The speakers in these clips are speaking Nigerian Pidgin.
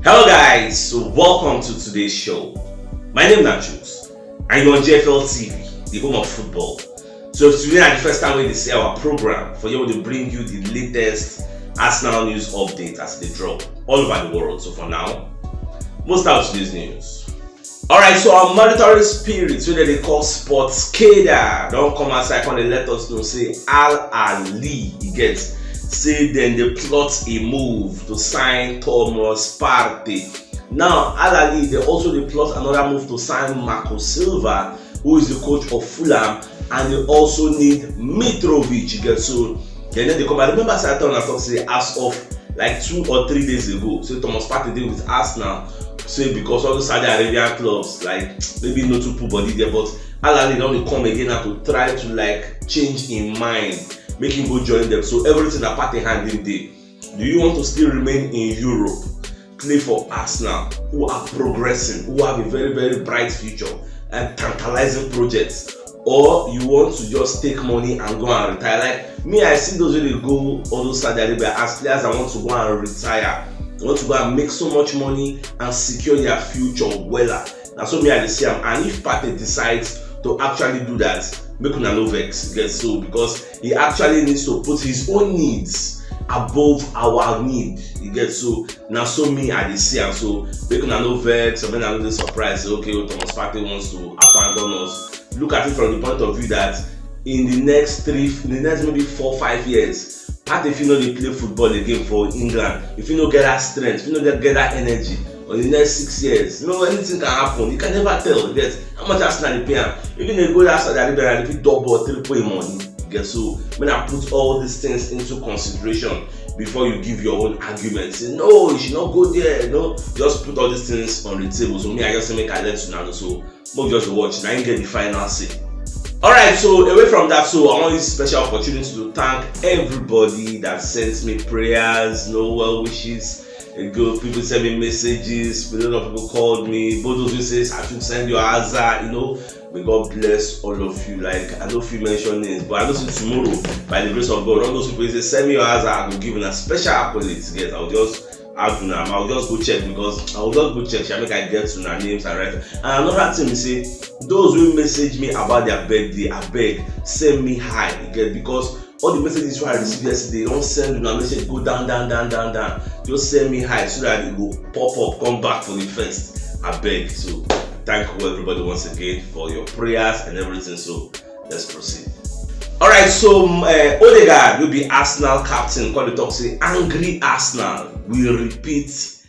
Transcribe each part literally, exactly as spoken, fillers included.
Hello guys, so welcome to today's show. My name is Nachus and you're on G F L T V, the home of football. So if today na the first time wey you dey see our program, for here we dey bring you the latest Arsenal news update as e dey drop all over the world. So for now, most out today's news. Alright, so our monitoring spirit wey dem dey call Sports Keda don come outside come dey let us know say Al Ahly, e get, say dem dey plot a move to sign Thomas Partey. Now Al Ahly dey also dey plot another move to sign Marco Silva, who is the coach of Fulham, and they also need Mitrovic, you get. So dem no dey come. I remember say I tell una talk say as of like two or three days ago, say Thomas Partey dey with Arsenal, say because all the Saudi Arabian clubs, like, maybe no too put body there, but Al Ahly don dey come again now to try to, like, change im mind, make him go join them. So everything na Partey hand im dey. Do you want to still remain in Europe, play for Arsenal, who are progressing, who have a very, very bright future and tantalizing projects, or you want to just take money and go and retire? Like me, I see those wey dey go all those Saudi Arabia as players that want to go and retire, want to go and make so much money and secure their future wella. Na so me I dey see am. And if Partey decides to actually do that, make una no vex, you get. So because he actually needs to put his own needs above our need, you get. So na so me I dey see am. So make una no vex, or make una no dey surprised say, okay, oh, Thomas Partey wants to abandon us. Look at it from the point of view that in the next three, in the next maybe four, five years, Partey fit no dey play football again for England. If you no get that strength, if you no get, get that energy, for the next six years, you know, anything can happen. You can never tell, you get. How much Arsenal dey pay am? Even if you go that Saudi Arabia, you fit double or triple im money, you get. So make una put all these things into consideration before you give your own argument. Say, no, you should not go there. No, just put all these things on the table. So me, I just say make I let una know. So make we just watch, na im get the final say. Alright, so away from that, so I wan use special opportunity to thank everybody that sent me prayers, no well wishes. A good people send me messages, a lot of people called me, both those wey say I should send your aza, you know. May God bless all of you. Like, I no fit mention names, but I know say tomorrow, by the grace of God, all those people wey say send me your aza, I go give una special accolades. Yes, I will just add una, I will just go check, because I will just go check, shall make I get una names and write. And another thing is say, those wey message me about their birthday, abeg, send me hi, you get, because all the messages wey I receive yesterday, don send una message go down, down, down, down, down. Just send me hi so that e go pop up, come back for the first. Abeg, so thank you everybody once again for your prayers and everything. So let's proceed. Alright, so um, uh, Odegaard wey be Arsenal captain come dey talk say angry Arsenal will repeat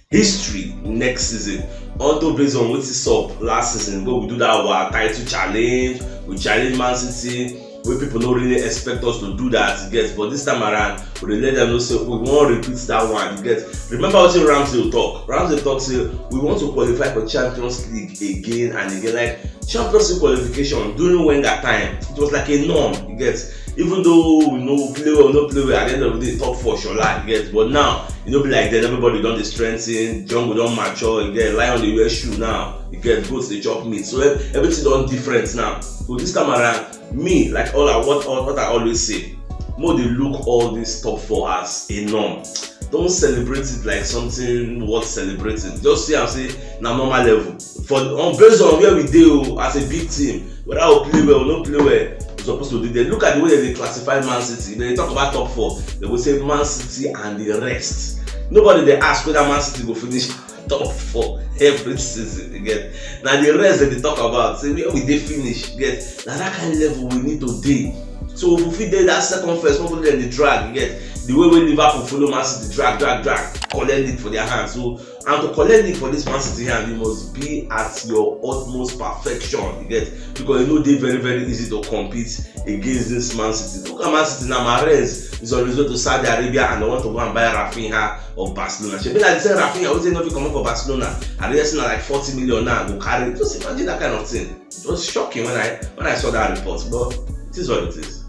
history next season. Although based on wetin sup last season, go we do that our title challenge, we challenge Man City, wey people no really expect us to do that, you get, but this time around, we dey let them know say we wan repeat that one, you get. Remember wetin Ramsdale talk? Ramsdale talk say we want to qualify for Champions League again and again. Like, Champions League qualification during Wenger time, it was like a norm, you get. Even though we no play well, no play well, at the end of the day, top four sure lie, you get. But now, e no be like then. Everybody don dey strengthen, jungle don mature, you get. Lion dey wear shoe now, you get. Goats dey chop meat, so ev- everything don different now. So this time around, me, like all I, what, what I always say, make we dey look all this top four as a norm. Don't celebrate it like something worth celebrating. Just see am say na normal level. For on, based on where we dey o, as a big team, whether we play well or no play well, we suppose to dey there. Look at the way dem dey classify Man City. Dem dey talk about top four, dem go say Man City and the rest. Nobody dey ask whether Man City go finish top four every season, you get. Na the rest dem dey talk about, say where we dey finish, you get. Na that kind level we need to dey. So if we fit dey that second first, hopefully dem dey drag, you get. The way wey Liverpool follow Man City, drag, drag, drag, collect league for their hand. So, and to collect league for this Man City hand, you must be at your utmost perfection, you get, because e no dey very, very easy to compete against this Man City. Look at Man City now, Mahrez is on his way to Saudi Arabia and dem want to go and buy Raphinha of Barcelona. Shebi na the same Raphinha wey say no fit comot for Barcelona, and the person na like forty million now go carry. Just imagine that kind of thing. It was shocking when I, when I saw that report, but it is what it is.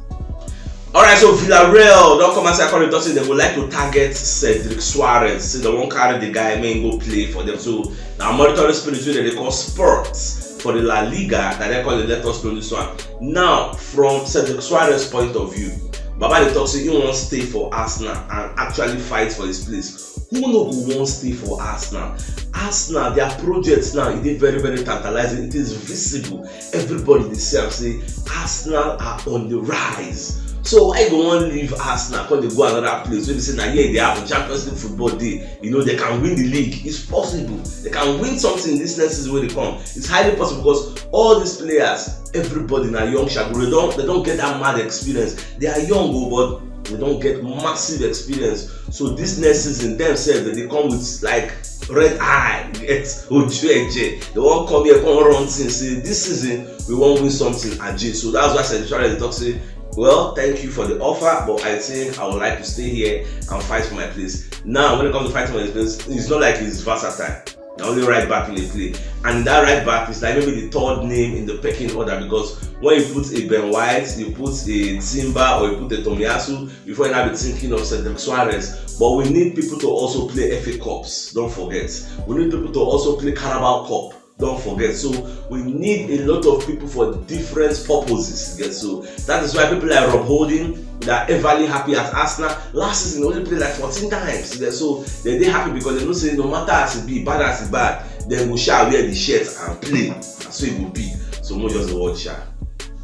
Alright, so Villarreal don come outside come dey talk say dem go like to target Cedric Soares, say dem wan carry the guy make him go play for them. So na monitoring spirit wey dem dey call Spurs for the La Liga that dem come dey let us know this one. Now, from Cedric Soares point of view, Baba dey talk say he wan stay for Arsenal and actually fight for his place. Who no go wan stay for Arsenal? Arsenal, their projects now, e dey very, very tantalizing. It is visible. Everybody dey see am say Arsenal are on the rise. So why you go wan leave Arsenal, come dey go another place wey be say na here e dey happen? Champions League football dey. You know, they can win the league. It's possible. They can win something this next season wey dey come. It's highly possible because all these players, everybody na young shaguru. They don, they don get that mad experience. They are young o, but they don get massive experience. So this next season, dem sef, dem dey come with, like, red eye, get oju eje. They wan come here, come run things. Say this season we wan win something, aje. So that's why Sir Richard dey talk say, well, thank you for the offer, but I think I would like to stay here and fight for my place. Now, when it comes to fighting for his place, it's not like he's versatile. Na only right back he dey play, and that right back is like maybe the third name in the pecking order, because when you put a Ben White, you put a Timber, or you put a Tomiyasu, before you now be thinking of Cedric Soares. But we need people to also play F A Cups. Don't forget, we need people to also play Carabao Cup. Don't forget. So we need a lot of people for different purposes. You get? So that is why people like Rob Holding, they are everly happy at Arsenal. Last season, he only played like fourteen times. You get? So they dey happy because they know say no matter as e be, bad as e bad, dem go sha wear the shirt and play. Na so e go be. So mo just dey watch sha.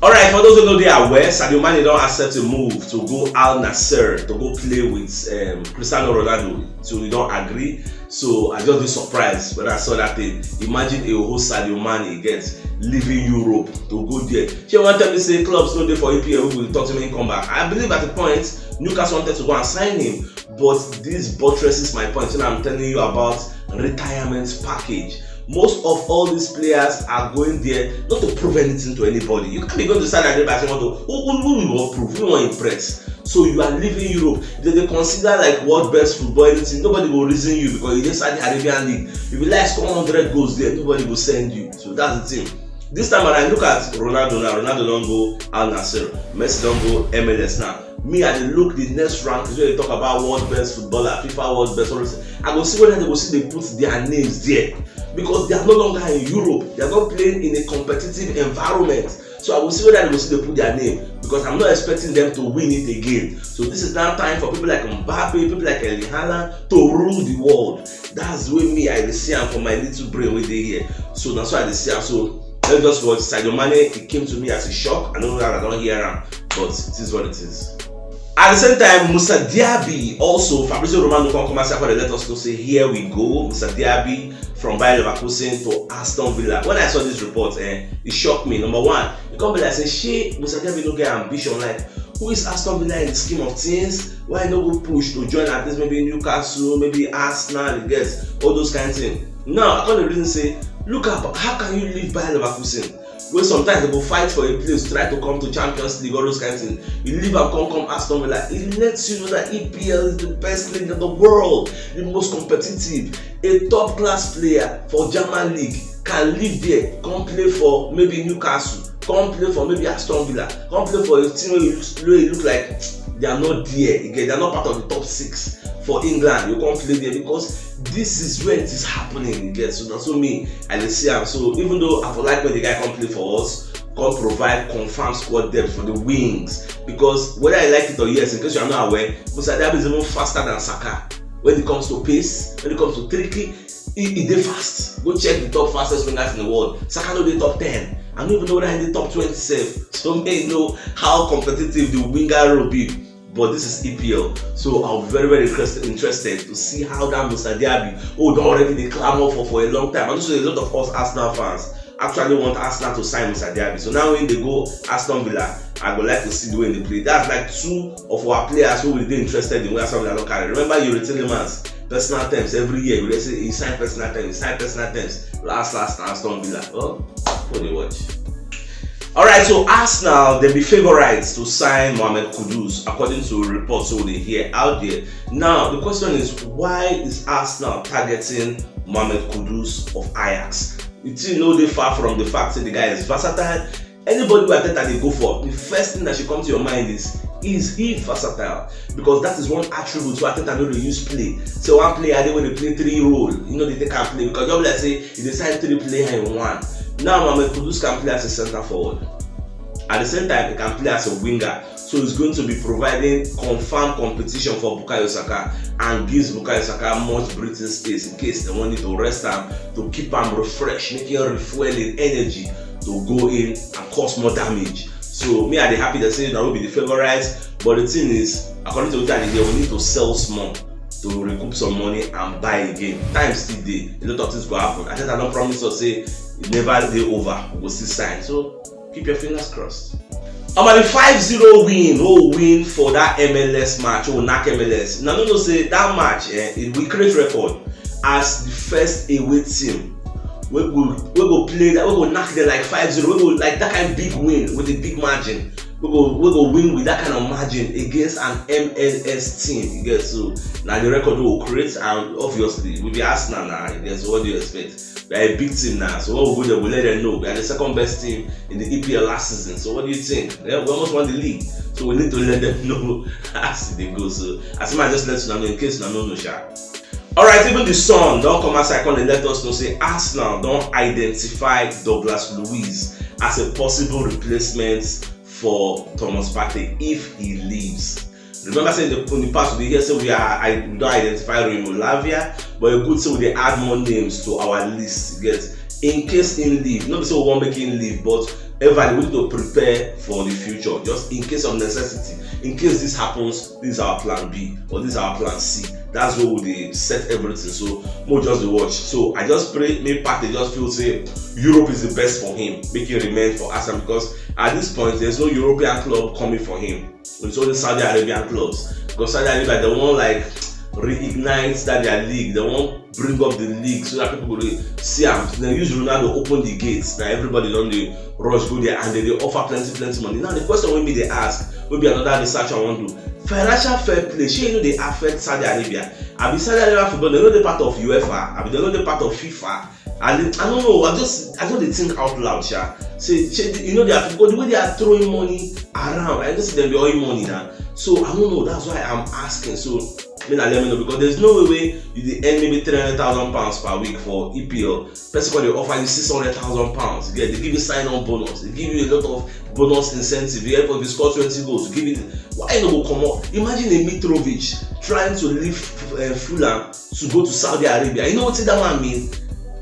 Alright, for those who no dey aware, Sadio Mane don accept a move to go Al Nassr to go play with, um, Cristiano Ronaldo. So we don agree. So I just dey surprised when I saw that thing. Imagine a whole Sadio Mane get leaving Europe to go there. Shey you wan tell me say clubs no dey for E P L wey go talk to me come back? I believe at the point Newcastle wanted to go and sign him, but this buttresses my point when I'm telling you about retirement package. Most of all these players are going there not to prove anything to anybody. You can't be going to Saudi Arabia and say, "Who, who, who you wan prove? Who you wan impress?" So you are leaving Europe. They dey consider, like, world best football, anything. Nobody go reason you because you dey Saudi Arabian league. If you, like, score hundred goals there, nobody go send you. So that's the thing. This time around, look at Ronaldo now. Ronaldo don go Al Nassr. Messi don go M L S now. Me, I dey look the next rank wey dey talk about world best footballer, FIFA world best, all this. I go see whether they go see they put their names there, because they are no longer in Europe. They are not playing in a competitive environment. So I go see whether they go see they put their name, because I'm not expecting them to win it again. So this is now time for people like Mbappe, people like Erling Haaland to rule the world. That's the way me I dey see am for my little brain wey dey here. So that's why I dey see am. So let's just watch Sadio Mane. It came to me as a shock. I don't know that I don't hear am, but it is what it is. At the same time, Musa Diaby also, Fabrizio Romano come come outside for the let us know say, "Here we go." Musa Diaby from Bayer Leverkusen to Aston Villa. When I saw this report, eh, it shocked me. Number one, it come be like say, "Shey Musa Diaby no get ambition? Like, who is Aston Villa in the scheme of things? Why no go push to join at least maybe Newcastle, maybe Arsenal, you get, all those kind of things?" Now I come dey reason say, look at, how can you leave Bayer Leverkusen, where sometimes they go fight for a place, try to come to Champions League, all those kind of things? You leave and come, come Aston Villa. It lets you know that E P L is the best league in the world, the most competitive. A top class player for German league can leave there, come play for maybe Newcastle, come play for maybe Aston Villa, come play for a team wey you look, wey you look like they are not there again. They are not part of the top six for England. You come play there because this is where it is happening. You get? So that's what me I dey see am. So even though I for like when the guy come play for us, come provide confirm squad depth for the wings, because whether I like it or yes, in case you are not aware, Musa Diaby is even faster than Saka when it comes to pace, when it comes to tricky. He, he dey fast. Go check the top fastest wingers in the world. Saka no dey top ten. I no even know whether he dey top twenty sef. So may you know how competitive the winger role be. But this is E P L, so I'll be very, very interested, interested to see how that Musa Diaby, oh, don already dey clamor for, for a long time. I know say a lot of us Arsenal fans actually want Arsenal to sign Musa Diaby. So now when they go Aston Villa, I go like to see the way they play. That's like two of our players who we dey interested in wey Aston Villa don carry. Remember Youri Tielemans, personal terms every year. We dey say he sign personal terms, he sign personal terms. Last, last, na Aston Villa. Well, who dey watch? Alright, so Arsenal, they be favorites to sign Mohamed Kudus, according to reports wey we dey hear out there. Now, the question is, why is Arsenal targeting Mohamed Kudus of Ajax? The thing no dey far from the fact say the guy is versatile. Anybody wey Arteta dey go for, the first thing that should come to your mind is, is he versatile? Because that is one attribute wey Arteta no dey use play. So one player dey wey dey play three role, you know, they take am play, because just like say you dey sign three player in one. Now Mohamed Kudus can play as a centre forward. At the same time, he can play as a winger. So it's going to be providing confirmed competition for Bukayo Saka and gives Bukayo Saka much breathing space in case they want to rest him, to keep him refreshed, making him refuel in energy to go in and cause more damage. So me, I dey happy that say now will be the favorites, but the thing is, according to what I hear, we need to sell small to recoup some money and buy again. Time still dey. A lot of things go happen. I think I don't promise us say it never dey over. We go still sign. So keep your fingers crossed. Omo, the five zero win, oh, win for that M L S match, oh, knack M L S. Now, no, no, say that match, eh, it will create record as the first away team we go we go play that, we go knack them like five zero, we go like that kind of big win with a big margin. We go we go win with that kind of margin against an M L S team. You get? So now the record will create, and obviously we be Arsenal now. You get? So what do you expect? We are a big team now. So when we go there, we let them know we are the second best team in the E P L last season. So what do you think? Yeah, we almost won the league. So we need to let them know as they go. So as I just let you know in case you no know, sha. Alright, even the Sun don't come outside come dey let us know say Arsenal don't identify Douglas Luiz as a possible replacement for Thomas Partey if he leaves. Remember saying the, in the past we hear say we are I don't identify Remo Lavia, but a good thing we dey add more names to our list. You get? In case he leave, not so we want make him leave, but everybody we need to prepare for the future just in case of necessity. In case this happens, this is our plan B or this is our plan C. That's what we dey set everything. So more just the watch. So I just pray make Partey just feel say Europe is the best for him, make him remain for Arsenal, because at this point there's no European club coming for him. It's only Saudi Arabian clubs, because Saudi Arabia they want like reignite that their league. They want bring up the league so that people go dey see am. They use Ronaldo open the gates. Now everybody don dey rush go there and they dey offer plenty plenty money. Now the question wey be dey ask, wey be another research I wan do. Financial fair play, shey e no dey affect Saudi Arabia? Abi Saudi Arabia football, they no dey part of UEFA? Abi they no dey part of FIFA? And I don't know, I just I just dey think out loud, sha. Say, say the- you know they are, because the way they are throwing money around, I just see them be owing money now. So I don't know. That's why I'm asking. So may I let me know, because there's no way, way you dey earn maybe three hundred thousand pounds per week for E P L. Person come dey offer you six hundred thousand pounds. You get? They give you sign-on bonus. They give you a lot of bonus incentive. You help if you score twenty goals, to give it. Why you no go comot? Imagine a Mitrovic trying to leave uh, Fulham to go to Saudi Arabia. You know what that man mean?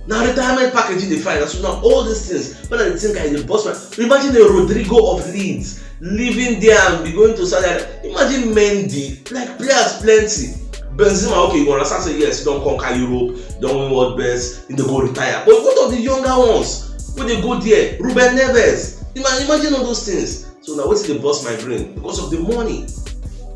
Now retirement package in the final. So now all these things, when I think I the boss man. Imagine a Rodrigo of Leeds leaving there and be going to Saudi Arabia. Imagine Mendy, like players plenty. Benzema, okay, you understand say yes, you don't conquer Europe, don't win world best, you dey go retire. But what of the younger ones? When they go there, Ruben Neves. Ima- Imagine all those things. So now what's the boss my brain because of the money?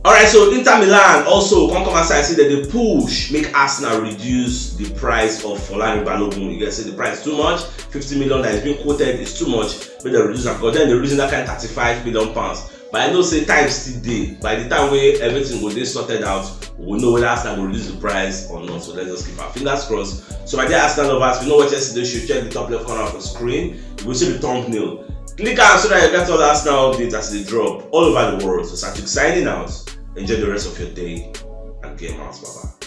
Alright, so Inter Milan also come come outside say that they push make Arsenal reduce the price of Folarin Balogun. You guys say the price too much, fifty million that is being quoted is too much, but they reduce am. But then they reduce that kind of thirty-five million pounds. But I know say time still dey. By the time wey everything go dey sorted out, we know whether Arsenal go reduce the price or not. So let's just keep our fingers crossed. So my dear Arsenal lovers, if you no watch yesterday show, check the top left corner of the screen. You go see the thumbnail. Click am so that you get all the Arsenal updates as they drop all over the world. So Satuk signing out. Enjoy the rest of your day and game out. Bye bye.